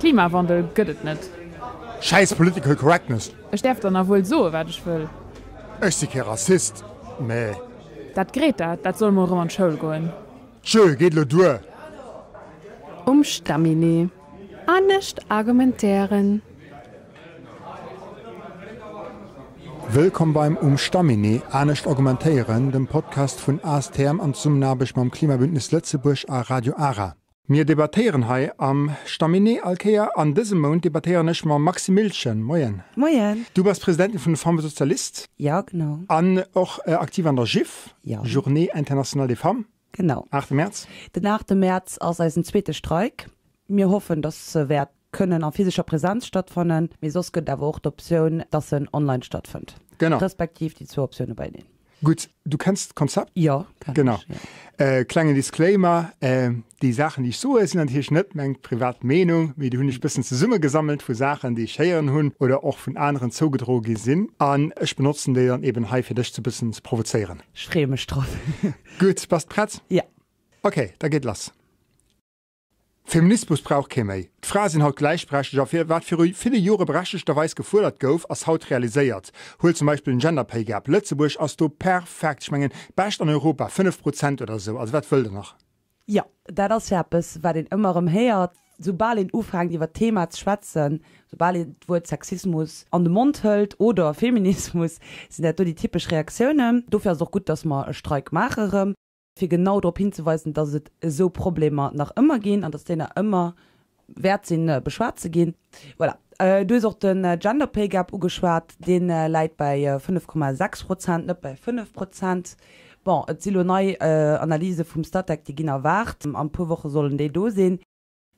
Klimawandel gëtt et net. Schäiss Political Correctness! Ech däerf der nach wuel soe wat ech wëll. Ech si kee Rassist, mä. Dat Greta, dat soll mol erëm an d'Schoul goen. Tjö, geet elo duer! Um Stamminee. Anescht argumentéieren. Wëllkomm beim Um Stamminee, anescht argumentéieren, dem Podcast vun ASTM an Zesummenaarbecht mam Klimabündnis Lëtzebuerg a Radio Ara. Mir debattéieren hei am Stamminee all Kéier. An dësem Mount debattéieren ech mam Maxime Miltgen. Moien. Moien. Du bass Presidentin vun de Femmes Socialistes. Jo, genau. An och aktiv an der JIF, Jo. Journée Internationale des Femmes. Genau. Aachte Mäerz. Den aachte Mäerz ass eisen zweete Streik. Mir hoffen, dass se wäert kënnen a physescher Präsenz stattfannen, mee soss gëtt et awer och d'Optioun, dass en online stattfënnt. Genau. Respektiv déi zwou Optioune beieneen. Gutt, du kenns d'Konzept? Jo, kenn Genau. ech, jo. Klengen Disclaimer, Déi Saachen, déi ech soe, sinn natierlech net meng privat Meenung, mee déi hunn ech bëssen zesummegesammelt vu Saachen, déi ech héieren hunn oder och vun aneren zougedroe gi sinn. An ech benotzen déi dann eben hei, fir dech ze bëssen ze provozéieren. Ech freeë mech drop. Gutt, bass prett? Jo. Ok, da geet lass. Feminismus brauch kee méi. D'Frae sinn haut gläichberechtegt a fir wat viru ville Jore berechtegterweis gefuerdert gouf, ass haut realiséiert. Huel zum Beispill den Gender Pay Gap. Lëtzebuerg ass do perfekt, ech mengen bescht an Europa, 5 Prozent oder esou. Also wat wëllt der nach? Jo, dat ass jo eppes, wat een ëmmer erëm héiert, soubal een ufänkt iwwer d'Thema ze schwätzen, soubal een d'Wuert Sexismus an de Mond hëlt oder Feminismus, sinn dat do déi typesch Reaktiounen. Dofir ass et och gutt, datt mer e Streik maache erëm. fir genau drop hinzeweisen, dass et esou Problemer nach ëmmer ginn an dass déi nach ëmmer wäert sinn, beschwat ze ginn. Voilà. Du hues och den Gender Pay Gap ugeschwat. Dee läit bäi 5,6 Prozent, net bäi 5 Prozent. Bon, et si lo nei Analyse vum Statec, déi ginn erwaart. An e puer Woche sollen déi do sinn.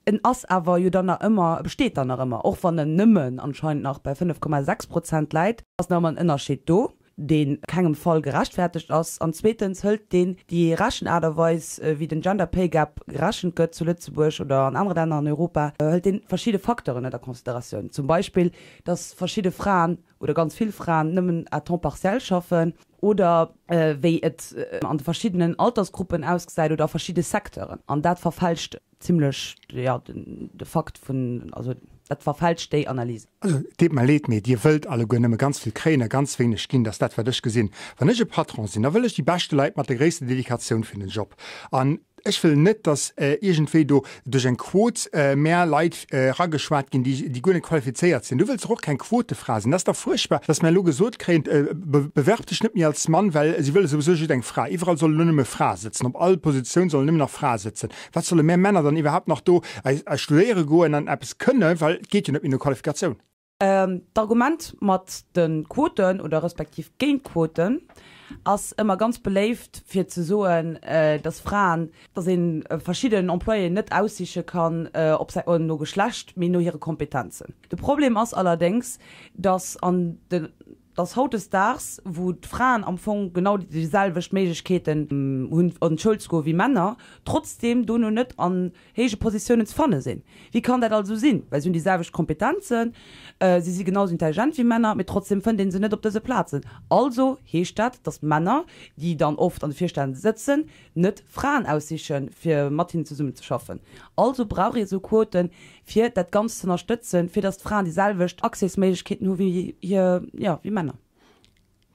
En ass awer jo dann nach ëmmer, e besteet dann nach ëmmer, och wann en nëmmen anscheinend nach bei 5,6 Prozent läit, ass nach ëmmer en Ënnerscheed do, dee kengem Fall gerechtfertegt ass. An zweetens hëlt deen déi Rechenaart a Weis, wéi den Gender Pay Gap gerechent gëtt zu Lëtzebuerg oder an anere Länner an Europa, hëlt dee verschidde Facteuren net a Consideratioun. Zum Beispill, dass verschidde Fraen oder ganz vill Fraen nëmmen à temps partiel schaffen oder wéi et an de verschiddenen Altersgruppen ausgesäit oder a verschidde Secteuren. An dat verfälscht zimlech, jo, de Fakt vun, also dat verfälscht déi Analyse. Also, et deet mer leed, mee Dir wëllt alleguer nëmme ganz vill kréien a ganz wéineg ginn. Dat ass dat, wat ech gesinn. Wann ech e Patron sinn, da wëll ech déi beschte Leit mat der gréissten Dedikatioun fir den Job. An ech wëll net, dass iergendwéi do duerch eng Quot mär Leit erageschwat ginn, déi, déi guer net qualifizéiert sinn. Du wëlls dach och keng Quotefra sinn. Dat ass dach fuerchtbar, dass mär elo gesot kréien, Bewerb dech net méi als Mann, well si wëlle souwisou just eng Fra. Iwwerall soll elo nëmme Frae sëtzen. Op all Positioun sollen nëmmen nach Frae sëtzen. Wat solle mär Männer dann iwwerhaapt nach do studéiere goen an eppes kënnen, well et geet jo net méi no Qualifikatioun. D'Argument mat de Quoten oder respektiv géint d'Quoten ass ëmmer ganz beléift fir ze soen, datt Fraen, datt ee verschidden Employéen net aussiche kann op säi no Geschlecht, mee no hire Kompetenzen. De Problem ass allerdéngs, datt an de dass hautdesdaags, wou d'Fraen am Fong genau déi selwecht Méiglechkeeten hunn an d'Schoul ze goe wéi Männer, trotzdeem dono net an héije Positiounen ze fanne sinn. Wéi kann dat also sinn? Well si hunn déi selwecht Kompetenzen, si si genau esou intelligent wéi Männer, mee trotzdeem fënnt ee se net op dëse Plazen. Also heescht dat, dass Männer, déi dann oft an de Virstänn sëtzen, net Fraen aussichen, fir mat hinnen zesummen ze schaffen. Also brauch ee sou Quoten, fir dat Ganzt ze ënnerstëtzen, fir datt d'Fraen déi selwecht Accèsméiglechkeeten hu wéi hir, jo, wéi Männer.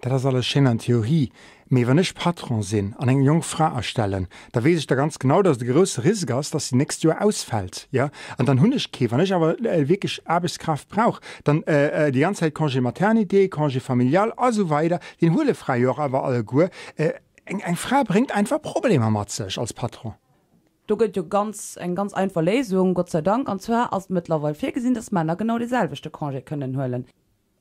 Dat ass alles schéin an Theorie, mee wann ech Patron sinn an eng jonk Fra astellen, da weess ech da ganz genau, datt et e grousse Risk ass, datt si d'nächst Joer ausfält, jo, an dann hunn ech kee. Wann ech awer wierklech Aarbechtskraaft brauch, dann déi ganz Zäit Congé maternité, Congé familial a sou weider, deen huele Frae jo och awer alleguer. Eng Fra bréngt einfach Problemer mat sech als Patron. Do gëtt jo ganz eng ganz einfach Léisung, Gott sei Dank, an zwar ass et mëttlerweil virgesinn, dass Männer genau dee selwechte Congé kënnen huelen.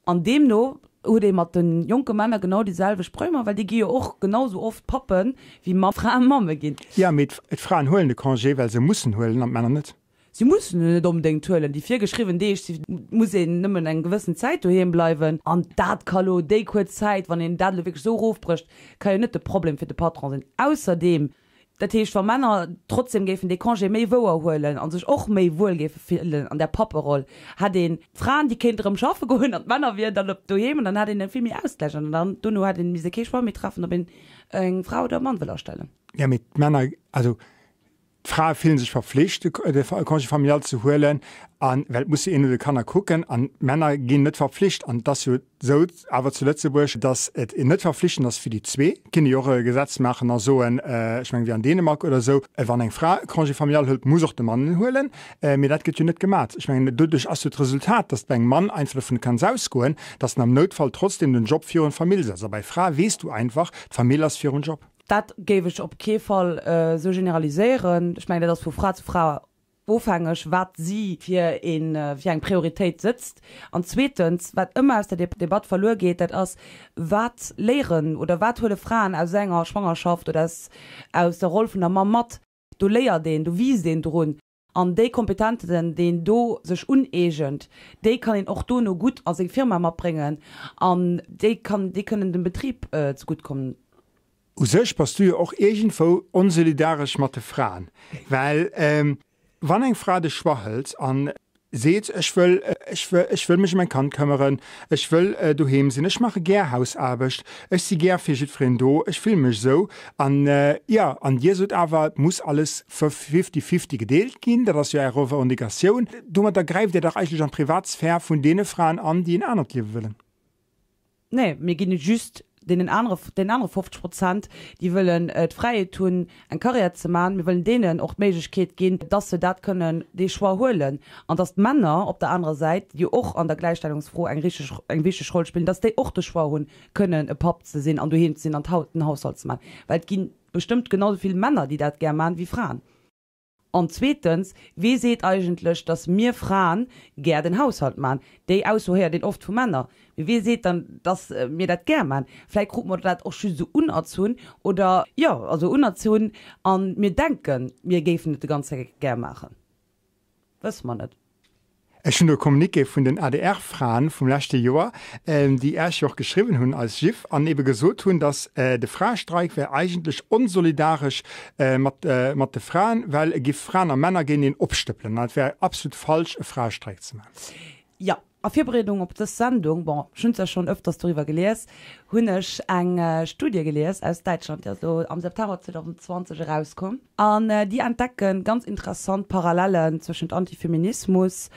An deemno huet ee mat de jonke Männer genau déi selwecht Problemer, well déi gi jo och genau sou oft Pappen, wéi Frae Mamme ginn. Jo, mee d'Fraen huelen de Congé, well se mussen huelen, an d'Männer net. Si mussen en net onbedéngt huelen. Déi virgeschriwwen Deeg, si muss een nëmmen eng gewëssen Zäit doheem bleiwen. An dat ka lo déi kuerz Zäit, wann een dat elo wierklech esou erofbrécht, ka jo net de Problem fir de Patron sinn. Ausserdeem, dat heescht, wa Männer trotzdem géifen dee Congé méi wouer huelen a sech och méi wuel géife fillen an där Papperoll, hätt een d'Fraen, déi kéinte erëm schaffe goen an d'Männer wieren dann op doheem an dann hätt een e vill méi Ausgläich an dann dono hätt een mise kee Choix méi treffen, ob een eng Fra oder e Mann wëll astellen. Jo, mee d'Männer, also. D'Frae fillen sech verflicht, de Congé familial ze huelen, a well et muss jo een no de Kanner kucken, an d'Männer ginn net verflicht. An et ass jo esou awer zu Lëtzebuerg, datt et net verflichtend ass fir déi zwee. Et kinne jo och e Gesetz maachen a soen, ech mengen wéi an Dänemark oder esou, wann eng Fra e Congé familial hëlt, muss och de Mann en huelen. Mee dat gëtt jo net gemat. Ech mengen, doduerch ass jo d'Resultat, datt bei engem Mann einfach dovun kanns ausgoen, datt en am Noutfall trotzdem den Job virun d'Famill setzt. A bei Frae weess du einfach, d'Famill ass virun Job. Dat géif ech op kee Fall esou generaliséieren. Ech mengen, dat ass vu Fra zu Fra ofhängeg, wat si fir een, fir eng Prioritéit sëtzt. An zweetens, wat ëmmer aus der Debatt verluer geet, dat ass, Wat léieren oder wat huele Fraen aus enger Schwangerschaft oder aus, aus der Roll vun der Mamm mat? Do léiert een, do wiisst een drun. An déi Kompetenzen, déi een do sech uneegent, déi kann een och dono gutt a seng Firma matbréngen an déi kann, déi kënnen dem Betrib zegutt kommen. U sech bass du jo och iergendwou onsolidaresch mat de Fraen, well wann eng Fra de Choix hëlt an seet, ech wëll, ech wëll, ech wëll mech ëm mäin Kand këmmeren, ech wëll doheem sinn, ech maache gär Hausaarbecht, ech si gär fir jiddwereen do, ech fille mech esou an jo, an Dir sot awer, et muss alles fifty-fifty gedeelt ginn, dat ass jo Är Revendicatioun. Domadder gräift Dir dach eigentlech an d'Privatsphär vun deene Fraen an, déi en anert Liewe wëllen. Nee, mir ginn just deenen anere, deenen anere 50 Prozent, déi wëllen d'Fräiheet hunn, eng Carrière ze maachen, mir wëllen deenen och d'Méiglechkeet ginn, dass se dat kënnen, dee Choix huelen. An dass d'Männer op der anerer Säit, déi jo och an der Gläichstellungsfro eng richteg, eng wichteg Roll spillen, dass déi och de Choix hunn, kënnen e Papp ze sinn an doheem ze sinn an den Haushalt ze maachen. Well et gi bestëmmt genau esou vill Männer, déi dat gär maachen, wéi Fraen. An zweetens, wee seet eigentlech, dass mir Fraen gär den Haushalt man? Déi Ausso héiert een oft vu Männer. Mee wee seet dann, dass mir dat gär man? Vläit krute mer dat och just esou unerzunn oder, jo, also unerzunn a mir denken, mir géifen et de ganz Zäit gär maachen. Wësse mer net. Ech hunn do e Communiqué vun den ADR-Fraen vum leschte Joer, déi Äech jo och geschriwwen hunn, eis Jiff, an ebe gesot hunn, datt de Fraestreik wär eigentlech onsolidaresch mat mat de Fraen, well e giff Fraen a Männer géinteen opstëppelen an et wär absolut falsch e Fraestreik ze maachen. Jo, a Virbereedung op dës Sendung, bon, ech hunn zwar schonn ëfters doriwwer gelies, hunn ech eng Studie gelies aus Däitschland, déi ass elo am September 2020 erauskomm. An déi entdecken ganz interessant Parallellen zwëschent Antifeminismus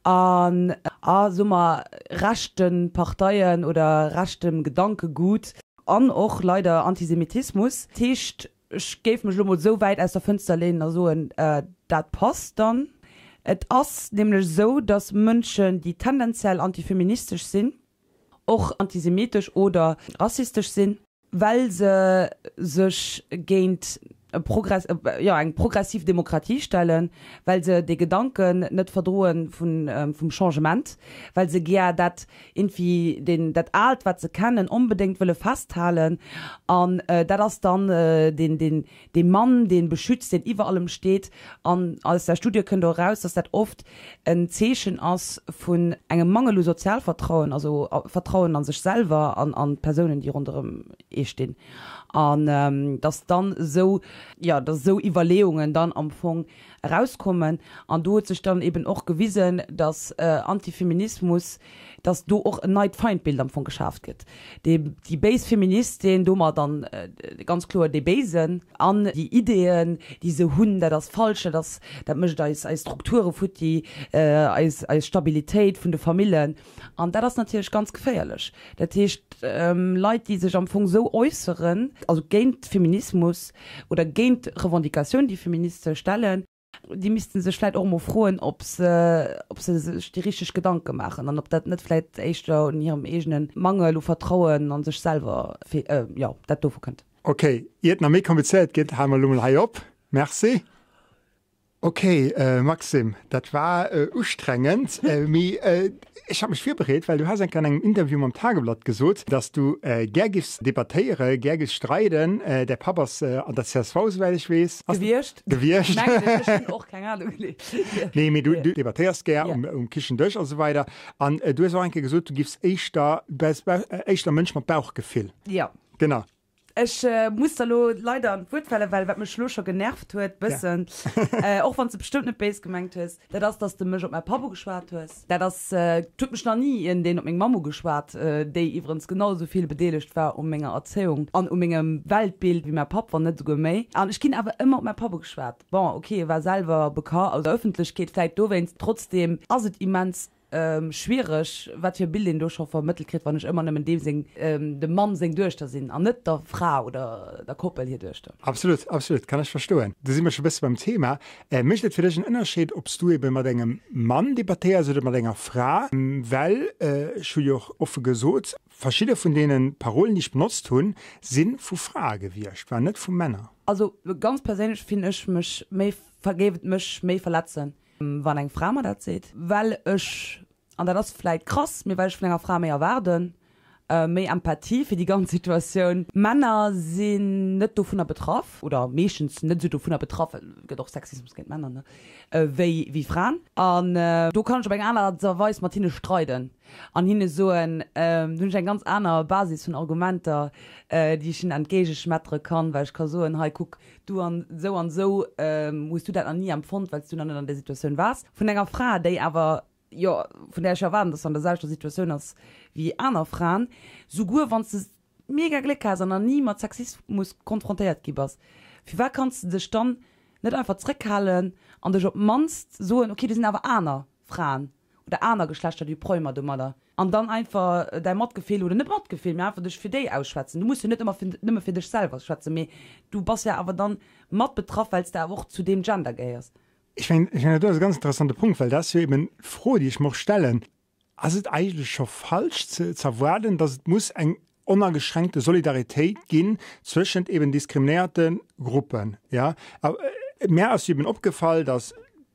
an, a soe mer, rechte Parteien oder rechtem Gedankegut an och leider Antisemitismus. Dat heescht, ech géif mech elo mol esou wäit aus der Fënster leenen a soen, dat passt dann. Et ass nämlech esou, datt Mënschen, déi tendenziell antifeministesch sinn, och antisemitesch oder rassistesch sinn. well se sech géint e Progress, jo, eng progressiv Demokratie stellen, well se dee Gedanken net verdroen vun, vum Changement, well se gär dat iergendwéi, deen, dat Aalt, wat se kennen, onbedéngt wëlle festhalen. An dat ass dann deen, deen, dee Mann, dee beschützt, deen iwwer allem steet. An aus der Studie kënnt och eraus, dass dat oft en Zeechen ass vun engem Mangel u Sozialvertrauen, also Vertrauen a sech selwer an an d'Persounen, déi ronderëm ee stinn. An dass dann esou, jo, dass esou Iwwerleeungen dann am Fong erauskommen. An do huet sech dann eben och gewisen, dass Antifeminismus, dass do och en neit Feindbild am Fong geschaaft gëtt. Déi, déi béis Feministin, domat dann ganz kloer dee Béisen, an déi Ideeën, déi se hunn, dat ass falsch, dat ass, dat mécht eis, eis Strukture futti, eis, eis Stabilitéit vun de Famillen. An dat ass natierlech ganz geféierlech. Dat heescht, Leit, déi sech am Fong esou äusseren, also géint Feminismus oder géint Revendicatioun, déi Feministe stellen, déi misste sech vläit och emol froen, ob se, ob se sech déi richteg Gedanke maachen an ob dat net vläit éischter un hirem eegene Mangel u Vertrauen a sech selwer, jo, dat dovu kënnt. Ok, iert et nach méi komplizéiert gëtt, hale mer elo mol hei op. Merci. Ok, Maxime, dat war ustrengend, mee ech hat mech virbereet, well du has eng Kéier an engem Interview mam Tageblatt gesot, dass du gär giffs debattéieren, gär giffs streiden. Däi Papp ass an der csv, souwäit ech weess. Gewiescht. Gewiescht. Mengen ech, ech hunn och keng Ahnung. Nee, mee du debattéiers gär um Kichendësch a sou weider. An du hues och eng Kéier gesot, du giffs éischter, du bass éischter e Mënsch mat Bauchgefill. Jo. Genau. Ech muss der lo leider an d'Wuert falen, well wat mech lo scho genervt huet bëssen, och wann s de bestëmmt net béis gemengt hues, dat ass, dass de mech op mäi Papp ugeschwat hues. Dat ass, et huet mech nach ni een deen op meng Mamm ugeschwat, déi iwwerens genau esou vill bedeelegt war u menger Erzéiung an u mengem Weltbild wéi mäi Papp, wann net esouguer méi. An ech ginn awer ëmmer op mäi Papp ugeschwat. Bon, ok, e war selwer beka aus der Ëffentlechkeet, vläit dowéinst. Trotzdeem ass et immens Schwiereg, wat fir e Bild een do scho vermëttelt kritt, wann ech ëmmer nëmmen deem seng, dem Mann seng Duechter sinn an net der Fra oder der Koppel hir Duechter. Absolut, absolut, kann ech verstoen. Do si mer scho e bësse beim Thema. Mécht et fir dech en Ënnerscheed, ob s du ebe mat engem Mann debattéiers oder mat enger Fra? Well ech hu jo och offe gesot, verschidde vun deene Parolen, déi ech benotzt hunn, si vu Frae gewiescht, waren net vu Männer. Also ganz perséinlech finn ech mech méi, géif et mech méi verletzen, Wann eng Fra mer dat seet, well ech, an dat ass vläit krass, mee well ech vun enger Fra méi erwaarden, méi Empathie fir déi ganz Situatioun. Männer sinn net dovunner betraff, oder meeschtens net esou dovunner betraff, et gëtt och Sexismus géint Männer, ne, wéi wéi Fraen. An do kann ech op eng aner Aart a Weis mat hinne streiden an hinne soen, do hunn ech eng ganz aner Basis vun Argumenter, déi ech hinnen entgéigeschmettere kann, well ech ka soen, hei kuck, Du an esou an esou hues du dat nach ni empfonnt, well s du nach net an där Situatioun waars. Vun enger Fra, déi awer, jo, vun där ech erwaarden, dass se an der selwechter Situatioun ass wéi aner Fraen, souguer wann s de mega Gléck has an nach ni mat Sexismus konfrontéiert gi bass, firwat kanns de dech dann net einfach zréckhalen an dech op d'mannst soen, ok, do sinn awer aner Fraen oder aner Geschlechter, déi hu Problemer domadder, an dann einfach däi Matgefill, oder net Matgefill, mee einfach dech fir déi ausschwätzen. Du muss jo net ëmmer fir, nëmme fir dech selwer schwätzen, mee du bass jo awer dann mat betraff, well s de awer och zu deem Gender gehéiers. Ech mengen, ech mengen, dat ass e ganz interessante Punkt, well dat ass jo eben d'Fro, déi ech mer och stellen, Ass et eigentlech scho falsch ze z'erwaarden, datt et muss eng onageschränkte Solidaritéit ginn zwëschent eben diskriminéierte Gruppen? Jo, mär ass jo eben opgefall, datt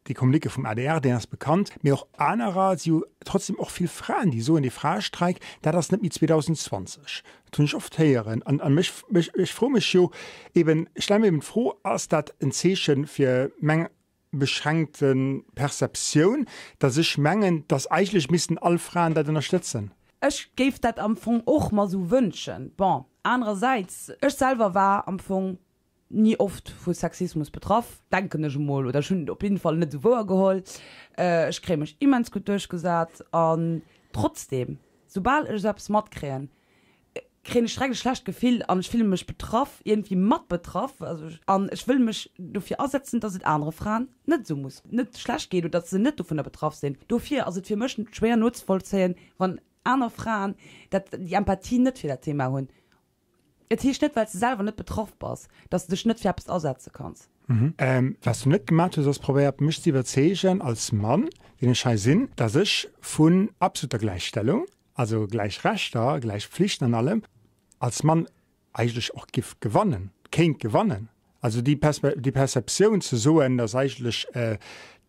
déi Communiqué vum adr, deen ass bekannt, mee och anerer, et si jo trotzdem och vill Fraen, déi soen, dee Fraestreik, dat ass net méi 2020. Dat hunn ech oft héieren. An, an mech, mech, ech froe mech jo eben, ech stelle mir eben d'Fro, ass dat en Zeeche fir meng beschränkte Perceptioun, dass ech mengen, dass eigentlech missten all Fraen dat ënnerstëtzen. Ech géif dat am Fong och mer sou wënschen. Bon, anerersäits, ech selwer war am Fong ni oft vu Sexismus betraff, denken ech emol, oder ech hunn et op jidden Fall net esou wouer geholl. Ech kréie mech immens gutt duerchgesat an trotzdeem, soubal ech esou eppes matkréien, kréien ech direkt e schlecht Gefill an ech fille mech betraff, iergendwéi mat betraff, also an ech wëll mech dofir asetzen, dass et anere Fraen net esou muss, net schlecht geet oder dass se net dovunner betraff sinn. Dofir ass et fir mech schwéier nozevollzéien, wann aner Fraen dat, déi Empathie net fir dat Thema hunn. Et heescht net, well s de selwer net betraff bass, dass de dech net fir eppes asetze kanns. Wat s du net gemat hues, ass probéiert mech ze iwwerzeegen als Mann, deen ech hei sinn, dass ech vun absoluter Gläichstellung, Also gläich Rechter, gläich Pflichten an allem, als Mann eigentlech och giff gewannen, kéint gewannen. Also déi déi Perceptioun ze soen, datt eigentlech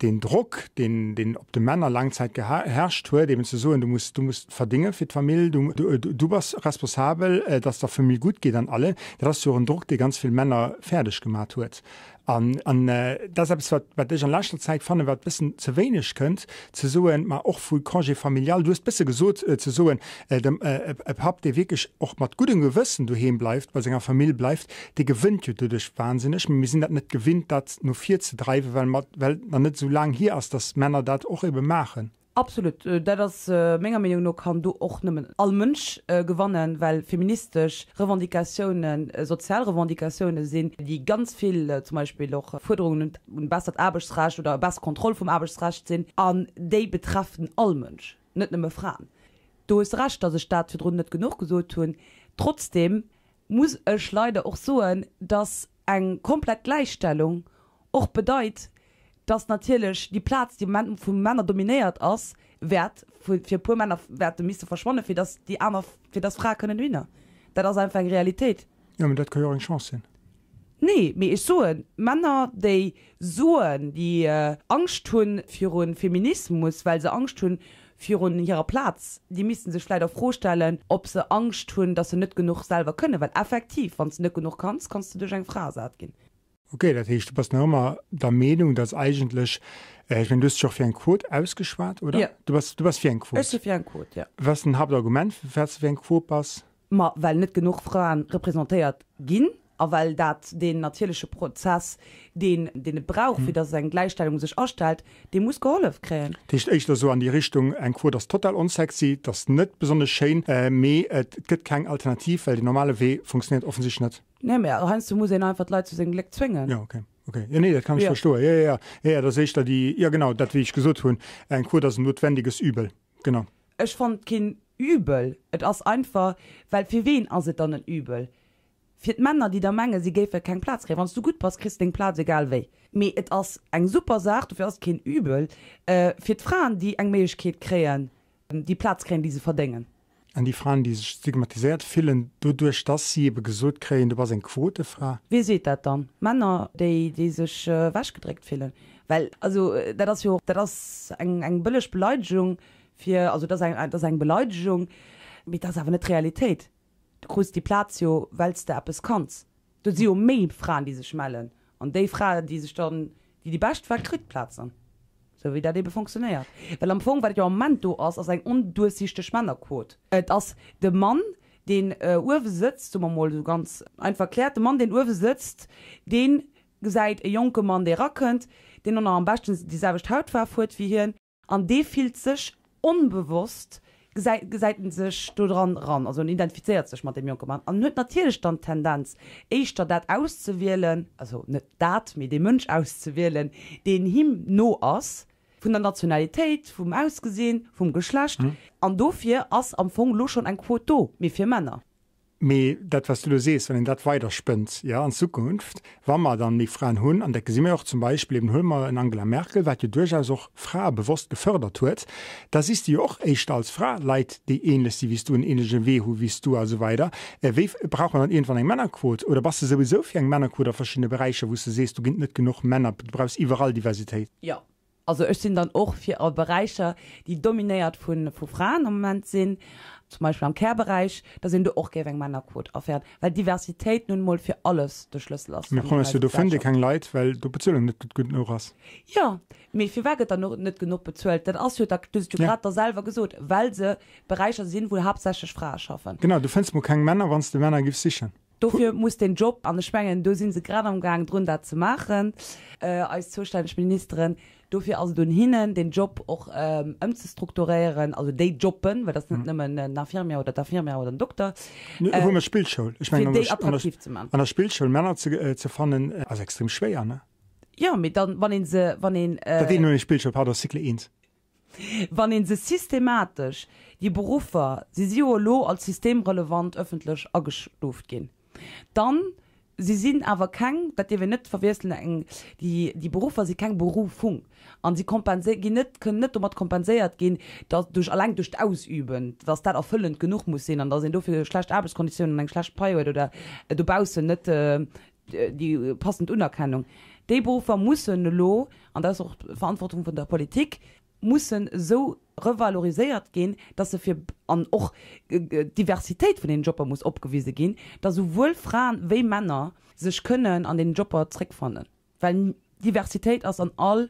deen Drock, deen deen op de Männer laang Zäit geherrscht huet, eben ze soen, du muss du muss verdénge fir d'Famill, du du bass responsabel, datt der Famill gutt geet an allem, dat ass jo och en Drock, dee ganz vill Männer fäerdeg gemat huet. An, an dat ass eppes, wat, wat ech an leschter Zäit fannen, wat e bëssen ze wéineg kënnt, ze soen, ma och vu Congé familial, du hues e bësse gesot, ze soen, dem, e Papp, dee wierklech och mat guddem Gewëssen doheem bleift, bei senger Famill bleift, dee gewënnt jo doduerch wahnsinneg. Mee mir sinn dat net gewinnt, dat no vir ze dreiwen, well mer, well et nach net esou laang hier ass, dass Männer dat och ebe maachen. Absolut, dat ass menger Meenung no kann do och nëmmen all Mënsch gewannen, well feministesch Revendicatiounen sozial Revendicatioune sinn, déi ganz vill zum Beispill och Fuerderungen un bessert Aarbechtsrecht oder besser Kontroll vum Aarbechtsrecht sinn an déi betreffen all Mënsch, net nëmme Fraen. Do hues de Recht, datt ech dat virdrun net genuch gesot hunn. Trotzdeem muss ech leider och soen, datt eng komplett Gläichstellung och bedeit, dass natierlech déi Plaz, déi am Moment vu Männer dominéiert ass, wäert fir e puer Männer wäerte misse verschwannen, fir dass déi aner, fir dass Frae kënnen dohinner. Dat ass einfach eng Realitéit. Jo, mä dat ka jo och eng Chance sinn. Nee, mee ech soen, Männer, déi soen, déi Angscht hu viru Feminismus, well se Angscht hu virun hirer Plaz, déi misste sech vläicht a Fro stellen, ob se Angscht hunn, dass se net genuch selwer kënnen. Well effektiv, wann s de net genuch kanns, kanns de duerch eng Fra ersat ginn. Ok, dat heescht, du bass nach ëmmer der Meenung, dass eigentlech, ech mengen, du hues dech och fir eng Quot ausgeschwat, oder? Jo. Du bass, du bass fir eng Quot? Ech si fir eng Quot, jo. Wat ass den Haaptargument, firwat s de fir eng Quot bass? Ma well net genuch Fraen representéiert ginn a well dat deen natierleche Prozess, deen deen et brauch, fir datt eng Gläichstellung sech astellt, dee muss gehollef kréien. Dat heescht éischter esou an déi Richtung, eng Quot ass total onsexy, et ass net besonnesch schéin, mee et gëtt keng Alternativ, well den normale Wee funktionéiert offensichtlech net. Nee, mä heiansdo muss een einfach d'Leit zu sengem Gléck zwéngen. Jo, okay. Okay. Jo, nee, dat kann ech verstoen. Jo, jo, jo. Jo, jo, dat ass éischter déi, jo genau, dat wéi ech gesot hunn, eng Quot ass en notwendiges Übel. Genau. Ech fannen et keen Übel, et ass einfach, well fir ween ass et dann en Übel? Fir d'Männer, déi da mengen, si géife keng Plaz kréien. Wann s du gutt bass, kriss de deng Plaz egal wéi. Mee et ass eng super Saach, dofir ass et keen Übel, fir d'Fraen, déi eng Méiglechkeet kréien, déi Plaz kréien, déi se verdéngen. An déi Fraen, déi sech stigmatiséiert fillen, doduerch dass si ebe gesot kréien, du bass eng Quotefra? Wie seet dat dann? Männer, déi, déi sech ewechgedréckt fillen. Well, also dat ass jo, dat ass eng, eng bëlleg Beleidegung fir, also dat ass eng, dat ass eng Beleidegung, mee dat ass awer net d'Realitéit. Du krus déi Plaz jo, well s de eppes kanns. Do si jo méi Fraen, déi sech mellen. An déi Fra, déi sech dann, déi déi bescht war, kritt d'Plaz dann. Sou wéi dat ebe fonctionnéiert. Well am Fong, wat jo am Moment do ass, ass eng onduerchsichteg Männerquot. Et ass de Mann, deen uewe sëtzt, soe mer mol esou ganz einfach erkläert, de Mann, deen uewe sëtzt, dee gesäit e jonke Mann, dee erakënnt, deen och nach am beschten déi selwecht Hautfaarf huet wéi hien, An dee fillt sech onbewosst, gesäit, gesäit en sech do dran eran, also en identifizéiert sech mat deem jonke Mann an en huet natierlech dann d'Tendenz, éischter dat auszewielen, also net dat, mee dee Mënsch auszewielen, deen him no ass, vun der Nationalitéit, vum Ausgesinn, vum Geschlecht. An dofir ass am Fong elo schonn eng Quot do, mee fir Männer. Mee dat, wat s du elo sees, wann een dat weiderspënnt, jo, an Zukunft, wa mer dann méi Fraen hunn, an dat gesi mer jo och zum Beispill eben, huele mer en Angela Merkel, wat jo duerchaus och Frae bewosst gefördert huet, da sichs de jo och éischter als Fra Leit, déi ähnlech si wéi s du, en ähnleche Wee hu wéi s du a sou weider. Wéi brauch mer dann iergendwann eng Männerquot? Oder bass de souwisou fir eng Männerquot a verschiddene Beräicher, wou s de sees, do ginn et net genuch Männer, du brauchs iwwerall Diversitéit? Jo, Also ech sinn dann och fir a Beräicher, déi dominéiert vu Fraen am Moment sinn, zum Beispill am Care-Beräich, datt een do och géif eng Männerquot aféieren, well Diversitéit nun emol fir alles de Schlëssel ass Mee an Problem ass eiser jo, do fënnt ee Gesellschaft. keng Leit, well do d'Bezuelung net gutt genuch ass. Jo, mee firwat gëtt dann och net genuch bezuelt? Dat ass jo, dat hues du Ja. grad da selwer gesot, well se Beräicher sinn, wou haaptsächlech Frae schaffen. Genau, du fënns mol keng Männer, wann s de Männer giffs sichen. Dofir muss deen Job, an ech mengen, do si se grad amgaang drun dat ze maachen, eis zoustänneg Ministeren, dofir ass et un hinnen, deen Job och ëmzestrukturéieren, also déi Jobben, well dat ass net nëmmen en Infirmier oder d'Infirmière oder en Dokter, Huele mer d'Spillschoul. Ech fir mengen, déi attraktiv ze maachen. an der Spillschoul Männer ze fannen, ass extrem schwéier, ne? Jo, mee dann, wann ee se, wann een. Dat een un Spillschoul, pardon, Cycle 1. Wann ee se systematesch, déi Beruffer, si si jo elo als systemrelevant ëffentlech agestuuft ginn, dann, si sinn awer keng, dat dierf een net verwiesselen, eng, déi, déi Beruffer si keng Berufung a si kompensé ginn net, kënnen net domat kompenséiert ginn, datt duerch, alleng duerch d'Ausüben, datt dat erfëllend genuch muss sinn an datt een dofir schlecht Aarbechtskonditiounen an eng schlecht Pai huet oder dobaussen net déi passend Unerkennung. Déi Beruffer mussen elo, an dat ass och d'Verantwortung vun der Politik, mussen esou revaloriséiert ginn, dass se fir, an och d'Diversitéit vun deenen Jobber muss opgewise ginn, dass esouwuel Fraen wéi Männer sech kënnen an deenen Jobber zréckfannen. Well Diversitéit ass an all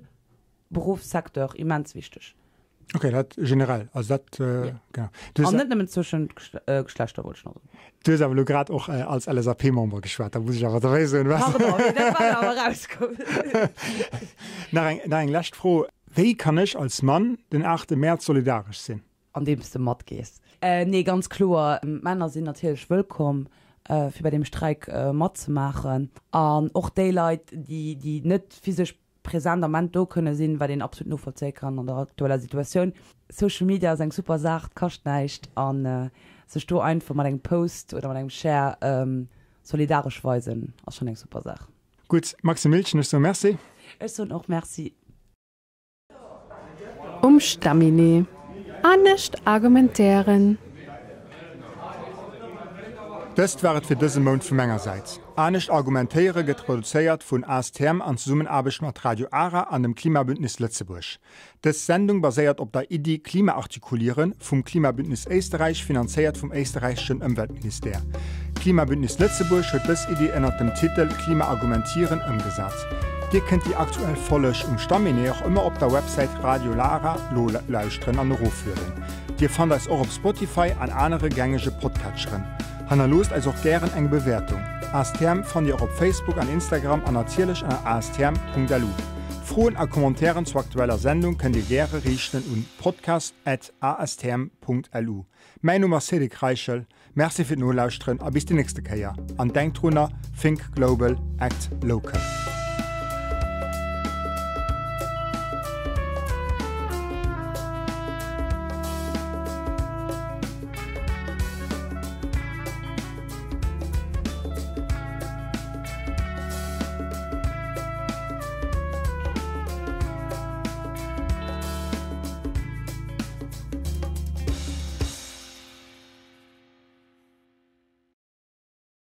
Beruffssecteur immens wichteg. Ok, dat generell, also dat, genau. Du hues. An net nëmmen zwëschent Geschlechter, wollt ech nach soen. Du hues awer elo grad och als LSAP-Member geschwat, da muss ech awer derbäi soen, was. Pardon, mee dat war jo awer erauskomm. Nach eng, nach eng lescht Fro. Wéi kann ech als Mann den 8 Mäerz solidaresch sinn? Andeems de matgees. Nee, ganz kloer, d'Männer sinn natierlech wëllkomm, fir bei deem Streik matzemaachen. An och déi Leit, déi, déi net physesch present am Ament do kënne sinn, wat een absolut novollzéie kann an der aktueller Situatioun. Social Media ass eng super Saach, et kascht näischt a sech do einfach mat engem Post oder mat engem Share solidaresch weisen ass schonn eng super Saach. Gutt, Maxime Miltgen, ech soe Merci. Ech soen och Merci. Um Stamminet. Anescht argumentéieren. Dëst war et fir dëse Mount vu menger Säit. Anescht argumentéiere gëtt produzéiert vun ASTM an Zesummenaarbecht mat Radio Ara an dem Klimabündnis Lëtzebuerg. Dës Sendung baséiert op der Iddi Klima artikulieren vum Klimabündnis Éisterräich, finanzéiert vum éisterräicheschen Ëmweltministère. D'Klimabündnis Lëtzebuerg huet dës Iddi ënnert dem Titel Klima argumentieren ëmgesat. Dir kënnt déi aktuell Folleg um Stamminet och ëmmer op der Websäit Radio Lara nolauschteren an eroflueden. Dir fannt eis och op Spotify an anere gängege Podcatcheren. Hannerloosst eis och gären eng Bewäertung. ASTM fannt Dir och op Facebook an Instagram an natierlech ënner astm.lu. Froen a Commentairen zur aktueller Sendung kënnt Dir gäre riichten un podcast at astm.lu. Mäin Numm ass Cédric Reichel. Merci fir d'Nolauschteren a bis déi nächste Kéier. An denkt drunner, Think global, act local.